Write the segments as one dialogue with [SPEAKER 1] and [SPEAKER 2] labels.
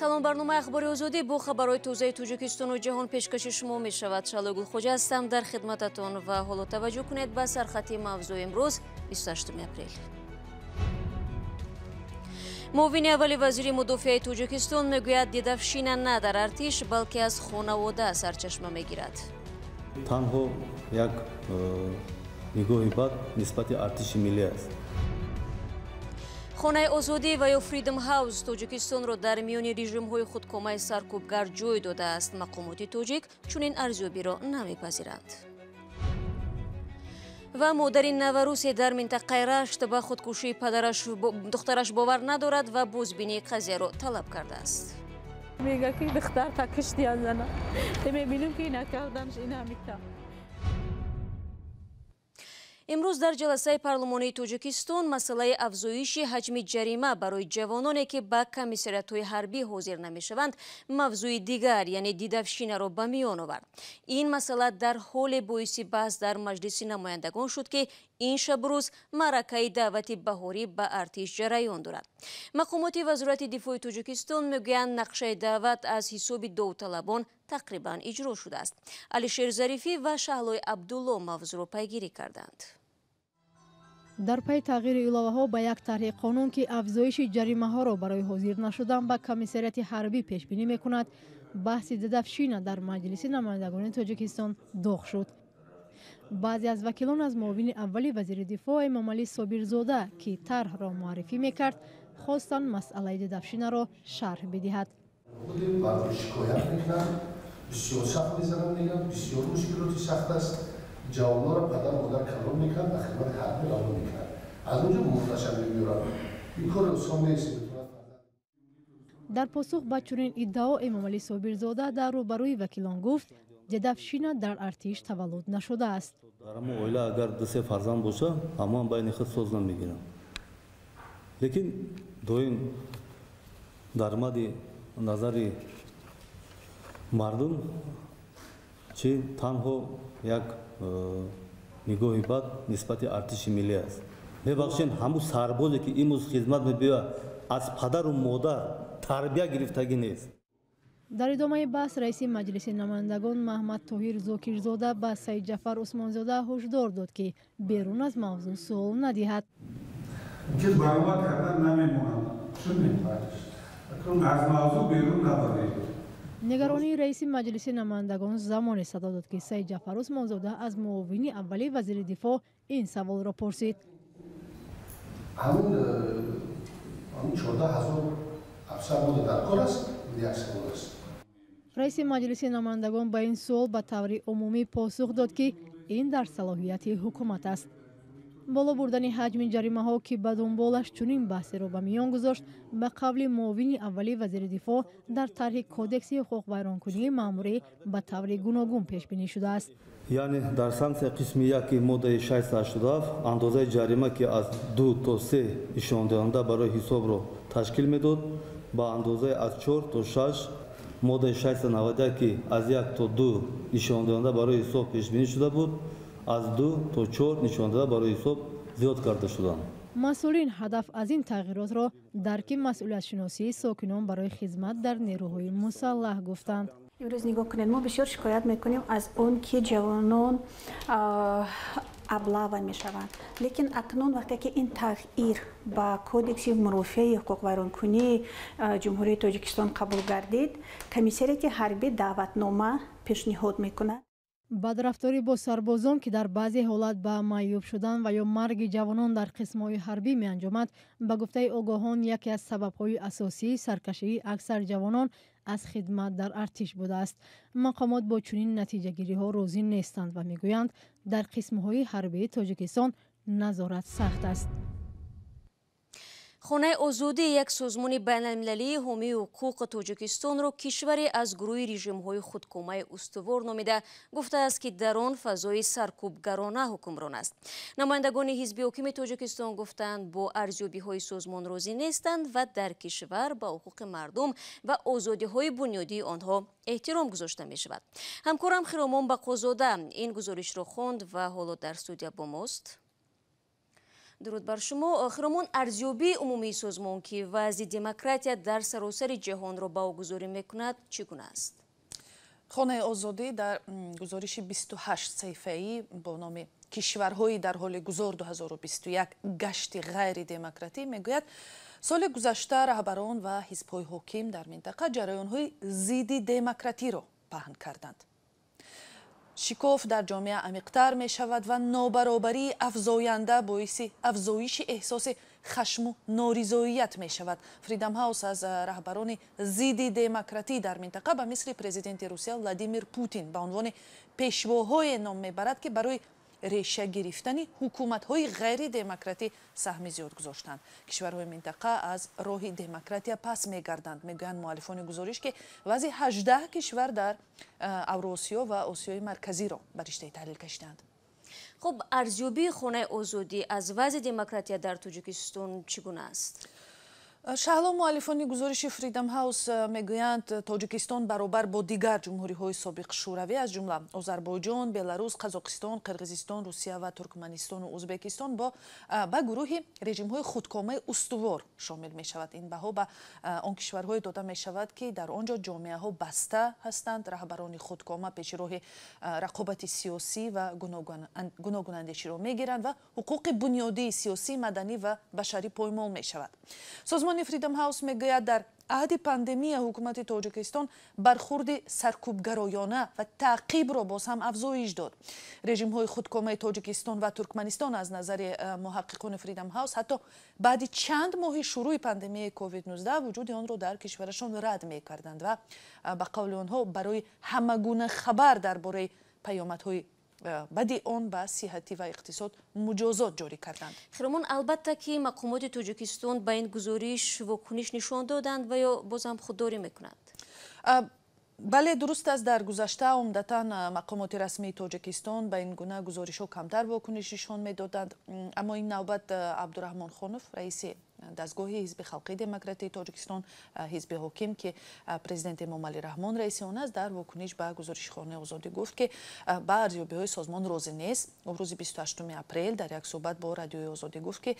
[SPEAKER 1] Салом, барномаи Ахбори Озодӣ бо хабарҳои тозаи Тоҷикистону ҷаҳон пешкаши шумо мешавад. Шаҳлои Гулхоҷа ҳастам дар хидмататон ва ҳоло таваҷҷӯҳ кунед ба сархати мавзӯи имрӯз, 28 апрел. Муовини аввали вазири мудофиаи Тоҷикистон мегӯяд, дедовщина на дар артиш, балки аз хонавода сарчашма мегирад.
[SPEAKER 2] Танҳо як нигоҳи бад нисбати артиши миллӣ аст.
[SPEAKER 1] Хонаи Озодӣ ва ё Freedom House Тоҷикистонро дар миёни режимҳои худкомаи саркӯбгар ҷой додааст. Мақомоти тоҷик чунин арзёбиро намепазиранд. Ва модари наварусе дар минтақаи Рашт ба худкушии падараш духтараш бовар надорад ва бозбинии қазияро талаб кардааст.
[SPEAKER 3] Мега ки духтар та киштиян зана. Мебинем ки накарданш ина мита.
[SPEAKER 1] Имрӯз дар ҷаласаи парлумонии Тоҷикистон масъалаи афзоиши ҳаҷми ҷарима барои ҷавононе, ки ба комиссариятҳои ҳарбӣ ҳозир намешаванд, мавзӯи дигар, яъне дедовщина ро ба миён овард. Ин масъала дар ҳоле боиси баҳс дар Маҷлиси намояндагон шуд, ки ин шабрӯз маъракаи даъвати баҳорӣ ба артиш ҷараён дорад. Мақомоти Вазорати дифои Тоҷикистон мегӯянд, нақшаи даъват аз ҳисоби довталабон тақрибан иҷро шудааст. Алишер Зарифӣ ва Шаҳлои Абдулло мавзӯъро пайгирӣ карданд.
[SPEAKER 4] Дар пайи тағйири иловаҳо ба як тарҳи қонун, ки афзоиши ҷаримаҳоро барои ҳозир нашудан ба комиссариати ҳарбӣ пешбинӣ мекунад, баҳси дедовщина дар Маҷлиси намояндагони Тоҷикистон доғ шуд. Баъзе аз вакилон аз муовини аввали вазири дифоъ Эмомалӣ Собирзода, ки тарҳро муаррифӣ мекард, хостанд масъалаи дедовщина ро шарҳ бидиҳад.
[SPEAKER 5] Шикоят мекунанд, бисёр сахт мезананд, мегӯянд, бисёр мушкилоти сахт аст. Ҷавононро падар модар калон мекунанд, ба хидмати ҳарбӣ равон мекунанд, аз он ҷо мурдаша мебиёранд. Ин кор осон нест.
[SPEAKER 4] Дар посух ба чунин иддао Эмомалӣ Собирзода дар рӯбарӯи вакилон гуфт, дедовщина дар артиш таваллуд нашудааст.
[SPEAKER 2] Дар ҳамон оила агар дусе фарзанд боша, ҳамоам байни худ соз намегиранд, лекин доим дар мадди назари мардум чи танҳо як нигоҳи бад нисбати артиши миллӣ аст. Мебахшен, ҳамун сарбозе, ки имрӯз хизмат мебиёяд, аз падару модар тарбия гирифтагӣ нест.
[SPEAKER 4] Дар идомаи баҳс раиси Маҷлиси намояндагон Маҳмад Тоҳир Зокирзода ба Саидҷафар Усмонзода ҳушдор дод, ки берун аз мавзӯъ суол надиҳад.
[SPEAKER 6] Ки баромад кардан намемонам, аз мавзӯъ берун набаред.
[SPEAKER 4] Нигаронии раиси Маҷлиси намояндагон замоне садо дод, ки Саидҷафар Усмонзода аз муовини аввали вазири дифоъ ин саволро пурсид.
[SPEAKER 5] Ҳамин 14 000 афсар буда дар кор аст, як савол аст.
[SPEAKER 4] Раиси Маҷлиси намояндагон ба ин суол ба таври умумӣ посух дод, ки ин дар салоҳияти ҳукумат аст. Боло бурдани ҳаҷми ҷаримаҳо, ки ба дунболаш чунин баҳсеро ба миён гузошт, ба қавли муовини аввали вазири дифоъ, дар тарҳи Кодекси ҳуқуқвайронкунии маъмурӣ ба таври гуногун пешбинӣ шудааст.
[SPEAKER 2] Яъне дар санксия қисми яки моддаи 687 андозаи ҷарима, ки аз 2 то 3 нишондиҳанда барои ҳисобро ташкил медод, ба андозаи аз 4 то 6, моддаи 691, ки аз 1 то 2 нишондиҳанда барои ҳисоб пешбинӣ шуда буд, аз 2 то 4 нишондиҳанда барои ҳисоб зиёд карда шуданд.
[SPEAKER 4] Масъулин ҳадаф аз ин тағйиротро дарки масъулиятшиносии сокинон барои хизмат дар нерӯҳои мусаллаҳ гуфтанд.
[SPEAKER 7] Имрӯз нигоҳ кунед, мо бисёр шикоят мекунем аз он, ки ҷавонон облава мешаванд, лекин акнун вақте ки ин тағйир ба Кодекси мурофиаи ҳуқуқвайронкунии Ҷумҳурии Тоҷикистон қабул гардид, комиссариати ҳарбӣ даъватнома пешниҳод мекунад.
[SPEAKER 4] Бадрафторӣ бо сарбозон, ки дар баъзе ҳолат ба маъюб шудан ва ё марги ҷавонон дар қисмҳои ҳарбӣ меанҷомад, ба гуфтаи огоҳон, яке аз сабабҳои асосии саркашии аксар ҷавонон аз хидмат дар артиш будааст. Мақомот бо чунин натиҷагириҳо розӣ нестанд ва мегӯянд, дар қисмҳои ҳарбии Тоҷикистон назорат сахт аст.
[SPEAKER 1] Хонаи Озодӣ, як созмони байналмилалии ҳомии ҳуқуқ, Тоҷикистонро кишваре аз гурӯҳи режимҳои худкомаи устувор номида, гуфтааст, ки дар он фазои саркӯбгарона ҳукмрон аст. Намояндагони ҳизби ҳокими Тоҷикистон гуфтанд, бо арзёбиҳои созмон розӣ нестанд ва дар кишвар ба ҳуқуқи мардум ва озодиҳои бунёдии онҳо эҳтиром гузошта мешавад. Ҳамкорам Хиромон Бақозода ин гузоришро хонд ва ҳоло дар студия бо мост. Дуруд бар шумо. Хиромон, арзёбии умумии созмон, ки вазъи демократия дар саросари ҷаҳонро баҳогузорӣ мекунад, чӣ гуна аст?
[SPEAKER 8] Хонаи озодӣ дар гузориши 28 саҳифаӣ бо номи «Кишварҳои дар ҳоли гузор 2021: гашти ғайридемократӣ» мегӯяд, соли гузашта раҳбарон ва ҳизбҳои ҳоким дар минтақа ҷараёнҳои зидди демократиро паҳн карданд. Шикоф дар ҷомеа амиқтар мешавад ва нобаробарии афзоянда боиси афзоиши эҳсоси хашму норизоият мешавад. Фридам Ҳаус аз раҳбарони зидди демократӣ дар минтақа ба мисли президенти Русия Владимир Путин ба унвони пешвоҳое ном мебарад, ки барои реша гирифтани ҳукуматҳои ғайридемократӣ саҳми зиёд гузоштанд. Кишварҳои минтақа аз роҳи демократия пас мегарданд, мегӯянд муаллифони гузориш, ки вазъи 18 кишвар дар Авроосиё ва Осиёи Марказиро ба риштаи таҳлил кашиданд.
[SPEAKER 1] Хуб, арзёбии Хонаи озодӣ аз вазъи демократия дар Тоҷикистон чӣ гуна аст?
[SPEAKER 8] Шаҳло, муаллифони гузориши Фридам Ҳаус мегӯянд, Тоҷикистон баробар бо дигар ҷумҳуриҳои собиқ Шӯравӣ, аз ҷумла Озарбойҷон, Беларус, Қазоқистон, Қирғизистон, Русия ва Туркманистону Ӯзбекистон, ба гурӯҳи режимҳои худкомаи устувор шомил мешавад. Ин баҳо ба он кишварҳое дода мешавад, ки дар он ҷо ҷомеаҳо баста ҳастанд, раҳбарони худкома пеши роҳи рақобати сиёсӣ ва гуногунандеширо мегиранд ва ҳуқуқи бунёдии сиёсӣ, маданӣ ва башарӣ поймол мешавад. Созмони Фридом Ҳаус мегӯяд, дар аҳди пандемия ҳукумати Тоҷикистон бархурди саркӯбгароёна ва таъқибро боз ҳам афзоиш дод. Режимҳои худкомаи Тоҷикистон ва Туркманистон аз назари муҳаққиқони Фридом Ҳаус ҳатто баъди чанд моҳи шурӯи пандемияи COVID-19 вуҷуди онро дар кишварашон рад мекарданд ва ба қавли онҳо барои ҳама гуна хабар дар бораи паёмадҳои баъди он ба сиҳатӣ ва иқтисод муҷозот ҷорӣ карданд.
[SPEAKER 1] Хиромон, албатта, ки мақомоти Тоҷикистон ба ин гузориш вокуниш нишон доданд ва ё бозам худдорӣ мекунанд?
[SPEAKER 8] Бале, дуруст аст, дар гузашта умдатан мақомоти расмии Тоҷикистон ба ин гуна гузоришҳо камтар вокуниш нишон медоданд, аммо ин навбат Абдураҳмон Хонов, раиси дастгоҳи Ҳизби халқии демократии Тоҷикистон, ҳизби ҳоким, ки президент Эмомалӣ Раҳмон раиси он аст, дар вокуниш ба гузориши Хонаи озодӣ гуфт, ки ба арзёбиҳои созмон розӣ нест. Ӯ рӯзи 28 апрел дар як суҳбат бо Радиои Озодӣ гуфт, ки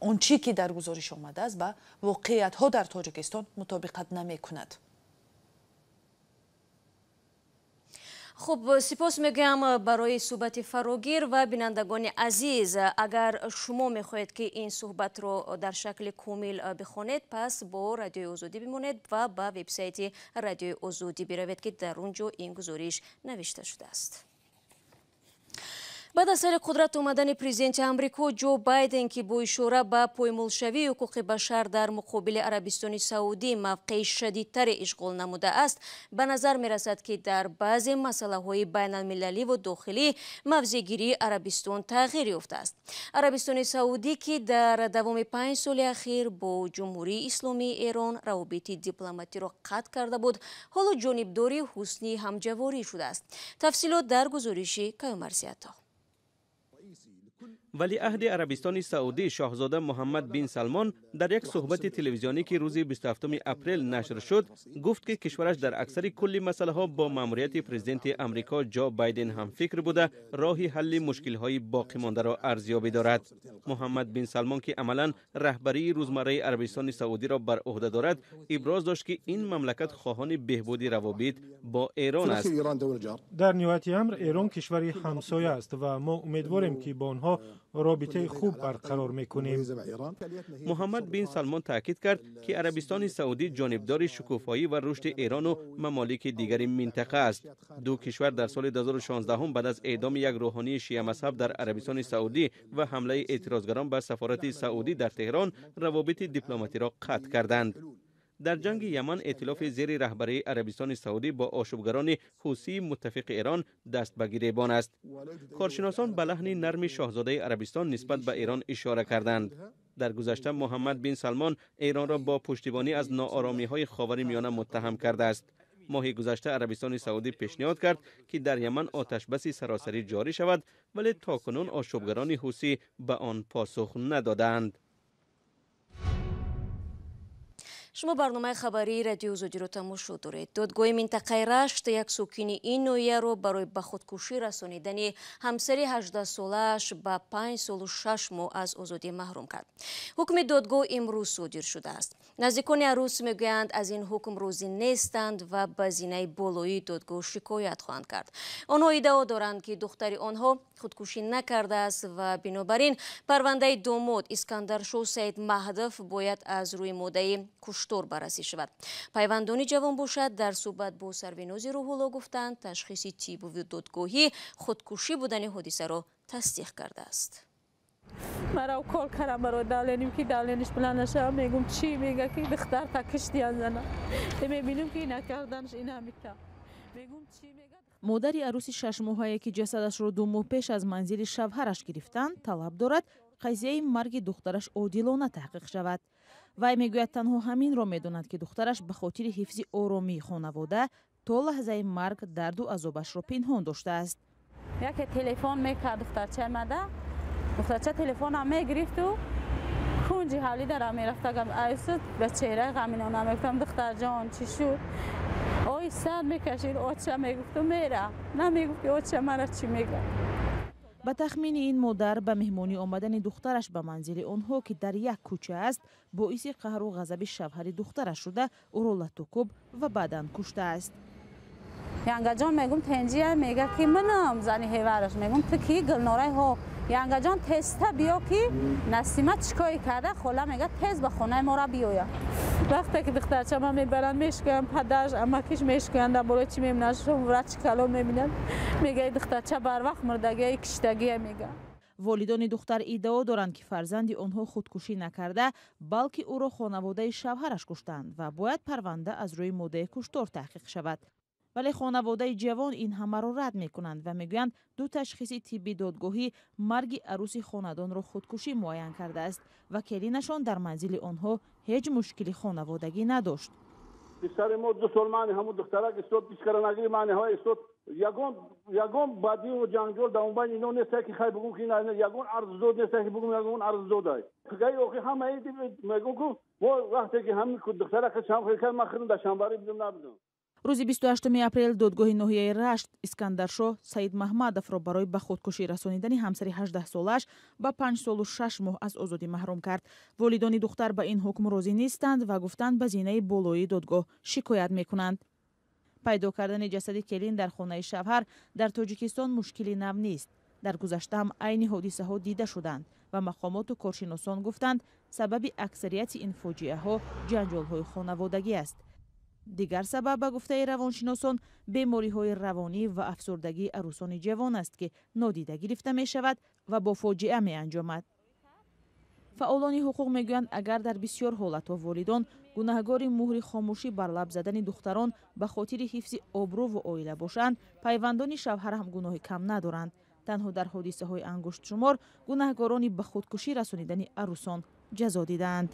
[SPEAKER 8] он чӣ ки дар гузориш омадааст, ба воқеиятҳо дар Тоҷикистон мутобиқат намекунад.
[SPEAKER 1] Хуб, сипос мегӯям барои суҳбати фарогир. Ва бинандагони азиз, агар шумо мехоҳед, ки ин суҳбатро дар шакли комил бихонед, пас бо Радиои Озодӣ бимонед ва ба вебсайти Радиои Озодӣ биравед, ки дар он ҷо ин гузориш навишта шудааст. Баъд аз сари қудрат омадани президенти Амрико Ҷо Байден, ки бо ишора ба поймолшавии ҳуқуқи башар дар муқобили Арабистони Саудӣ мавқеи шадидтаре ишғол намудааст, ба назар мерасад, ки дар баъзе масъалаҳои байналмилаливу дохилӣ мавзеъгирии Арабистон тағйир ёфтааст. Арабистони Саудӣ, ки дар давоми 5 соли ахир бо Ҷумҳурии Исломии Эрон равобити дипломатиро қатъ карда буд, ҳоло ҷонибдори ҳусни ҳамҷаворӣ шудааст. Тафсилот дар гузориши Каюмарсиято.
[SPEAKER 9] Валиаҳди Арабистони Саудӣ шоҳзода Муҳаммад бин Салмон дар як суҳбати телевизионӣ, ки рӯзи 27 апрел нашр шуд, гуфт, ки кишвараш дар аксари кулли масъалаҳо бо маъмурияти президенти Амрико Ҷо Байден ҳамфикр буда, роҳи ҳалли мушкилҳои боқимондаро арзёбӣ дорад. Муҳаммад бин Салмон, ки амалан раҳбарии рӯзмарраи Арабистони Саудиро бар ӯҳда дорад, иброз дошт, ки ин мамлакат хоҳони беҳбуди равобит бо Эрон аст.
[SPEAKER 10] Дар ниҳояти амр Эрон кишвари ҳамсоя аст ва мо умедворем, ки бо онҳо робитаи хуб барқарор мекунем.
[SPEAKER 9] Муҳаммад бин Салмон таъкид кард, ки Арабистони Саудӣ ҷонибдори шукуфоӣ ва рушди Эрону мамолики дигари минтақа аст. Ду кишвар дар соли 2016 баъд аз эъдоми як рӯҳонии шиамазҳаб дар Арабистони Саудӣ ва ҳамлаи эътирозгарон ба сафорати Саудӣ дар Теҳрон равобити дипломатиро қатъ карданд. Дар ҷанги Яман эътилофи зери раҳбарии Арабистони Саудӣ бо ошӯбгарони ҳусии муттафиқи Эрон даст ба гиребон аст. Коршиносон ба лаҳни нарми шоҳзодаи Арабистон нисбат ба Эрон ишора карданд. Дар гузашта Муҳаммад бин Салмон Эронро бо пуштибонӣ аз ноОромиҳои Ховари Миёна муттаҳам кардааст. Моҳи гузашта Арабистони Саудӣ пешниҳод кард, ки дар Яман оташбаси саросарӣ ҷорӣ шавад, вале то кунун ошӯбгарони ҳусӣ ба он посух надодаанд.
[SPEAKER 1] Шумо барномаи хабарии Радиои Озодиро тамошо доред. Додгоҳи минтақаи Рашт як сокини ин ноҳияро барои ба худкушӣ расонидани ҳамсари 18-солааш ба 5 солу 6 моҳ аз озодӣ маҳрум кард. Ҳукми додгоҳ имрӯз содир шудааст. Наздикони арӯс мегӯянд, аз ин ҳукм розӣ нестанд ва ба зинаи болоии додгоҳ шикоят хоҳанд кард. Онҳо иддао доранд, ки духтари онҳо худкушӣ накардааст ва бинобар ин парвандаи домод Искандаршоҳ Саид Маҳдов бояд аз рӯи моддаи куштор баррасӣ шавад. Пайвандони ҷавон бошад дар суҳбат бо Сарвинози Рӯҳулло гуфтанд, ташхиси тиббию додгоҳӣ худкушӣ будани ҳодисаро тасдиқ кардааст.
[SPEAKER 3] Мара укол кардам барои давленим, ки давлениш баланд нашава. Мегум чӣ? Мега ки духтарта киштиян зана. Мебинам ки накарданш ина мита. Мегум чӣ мега?
[SPEAKER 8] Модари арӯси шашмоҳае, ки ҷасадашро 2 моҳ пеш аз манзили шавҳараш гирифтанд, талаб дорад қазияи марги духтараш одилона таҳқиқ шавад. Вай мегӯяд, танҳо ҳаминро медонад, ки духтараш ба хотири ҳифзи оромии хонавода то лаҳзаи марг дарду азобашро пинҳон доштааст.
[SPEAKER 3] Яке телефон мекард духтарчаи мада, духтарча телефонам мегирифту кунҷи ҳавлӣ дара мерафта. Айсуд ба чеҳраи ғаминона мегуфтам: духтарҷон, чӣ шуд? Ой, сар мекашид, оча мегуфту мера, намегуфт ки оча мара чӣ мега.
[SPEAKER 8] Ба тахмини ин модар, ба меҳмонӣ омадани духтараш ба манзили онҳо, ки дар як кӯча аст, боиси қаҳру ғазаби шавҳари духтараш шуда, ӯро латукӯб ва баъдан куштааст.
[SPEAKER 3] Янгаҷон, мегум, тенҷия? Мега ки манам зани ҳевараш. Мегум, ту ки? Гулнораи ҳо. Янгаҷон, тезта биё, ки Насима чӣ кори карда. Хола мега, тез ба хонаи мора биёя. Вақте ки духтарча ман мебаранд, мешкӯянд, падараш, амакиш мешкӯянд, дар болои чӣ мебинанд, врачи калон мебинанд, мега духтарча барвақт мурдагия, киштагия мега.
[SPEAKER 8] Волидони духтар иддао доранд, ки фарзанди онҳо худкушӣ накарда, балки ӯро хонаводаи шавҳараш куштанд ва бояд парванда аз рӯи моддаи куштор таҳқиқ шавад. Вале хонаводаи ҷавон ин ҳамаро рад мекунанд ва мегӯянд, ду ташхиси тибби додгоҳӣ марги арӯси хонадонро худкушӣ муайян кардааст ва келинашон дар манзили онҳо ҳеҷ мушкили хонаводагӣ надошт.
[SPEAKER 11] Писари мо 2 сол мани ҳамун духтарак истод, пискара нагири мани ҳава истод. Ягон бадиу ҷанҷол дар он байни ино неста, ки хай бугум, ки ягон арздод неста, ки бугум ягон арздодай. Гаи охи ҳамаи мегум, ку мо вақте ки ҳамин духтарака чам кард, ман худам дар шанбарӣ будам, набудам.
[SPEAKER 8] Рӯзи 28 апрел додгоҳи ноҳияи Рашт Искандаршоҳ Саид Маҳмадовро барои ба худкушӣ расонидани ҳамсари 18-солааш ба 5 солу 6 моҳ аз озодӣ маҳрум кард. Волидони духтар ба ин ҳукм розӣ нестанд ва гуфтанд, ба зинаи болоии додгоҳ шикоят мекунанд. Пайдо кардани ҷасади келин дар хонаи шавҳар дар Тоҷикистон мушкили нав нест. Дар гузашта ҳам айни ҳодисаҳо дида шуданд ва мақомоту коршиносон гуфтанд, сабаби аксарияти ин фоҷиаҳо ҷанҷолҳои хонаводагӣ аст. Дигар сабаб, ба гуфтаи равоншиносон, бемориҳои равонӣ ва афсурдагии арӯсони ҷавон аст, ки нодида гирифта мешавад ва бо фоҷиа меанҷомад. Фаъолони ҳуқуқ мегӯянд, агар дар бисёр ҳолатҳо волидон гунаҳгори муҳри хомӯшӣ бар лаб задани духтарон ба хотири ҳифзи обрӯву оила бошанд, пайвандони шавҳар ҳам гуноҳи кам надоранд. Танҳо дар ҳодисаҳои ангуштшумор гунаҳгорони ба худкушӣ расонидани арӯсон ҷазо дидаанд.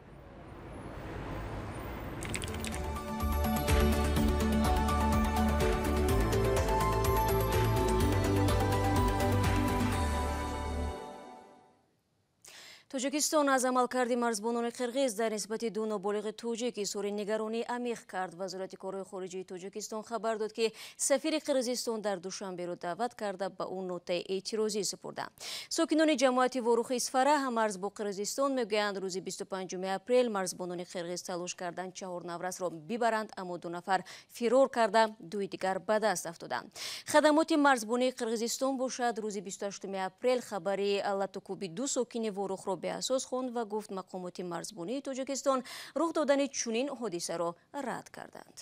[SPEAKER 1] Тоҷикистон аз амалкарди марзбонони қирғиз дар нисбати ду ноболиғи тоҷик изҳори нигаронии амиқ кард. Вазорати корҳои хориҷии Тоҷикистон хабар дод, ки сафири Қирғизистон дар Душанберо даъват карда, ба ӯ нотаи эътирозӣ супурда. Сокинони ҷамоати Ворухи Исфара, ҳаммарз бо Қирғизистон, мегӯянд, рӯзи 25 апрел марзбонони қирғиз талош карданд чаҳор наврасро бибаранд, аммо ду нафар фирор карда, дуи дигар ба даст афтоданд. Хадамоти марзбонии Қирғизистон бошад, рӯзи 28 апрел хабари латукӯби ду сокини Ворухро беасос хонд ва гуфт, мақомоти марзбонии Тоҷикистон рух додани чунин ҳодисаро рад карданд.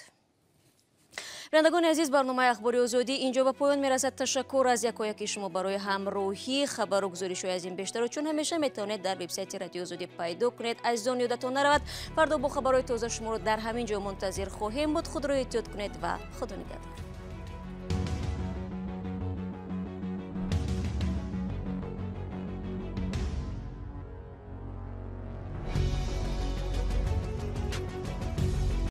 [SPEAKER 1] Бинандагони азиз, барномаи Ахбори Озодӣ инҷо ба поён мерасад. Ташаккур аз якояки шумо барои ҳамроҳӣ. Хабару гузоришҳои аз ин бештарро, чун ҳамеша, метавонед дар вебсайти Радиои Озодӣ пайдо кунед. Азизон, ёдатон наравад, фардо бо хабарҳои тоза шуморо дар ҳамин ҷо мунтазир хоҳем буд. Худро эҳтиёт кунед ва Худо нигаҳдор.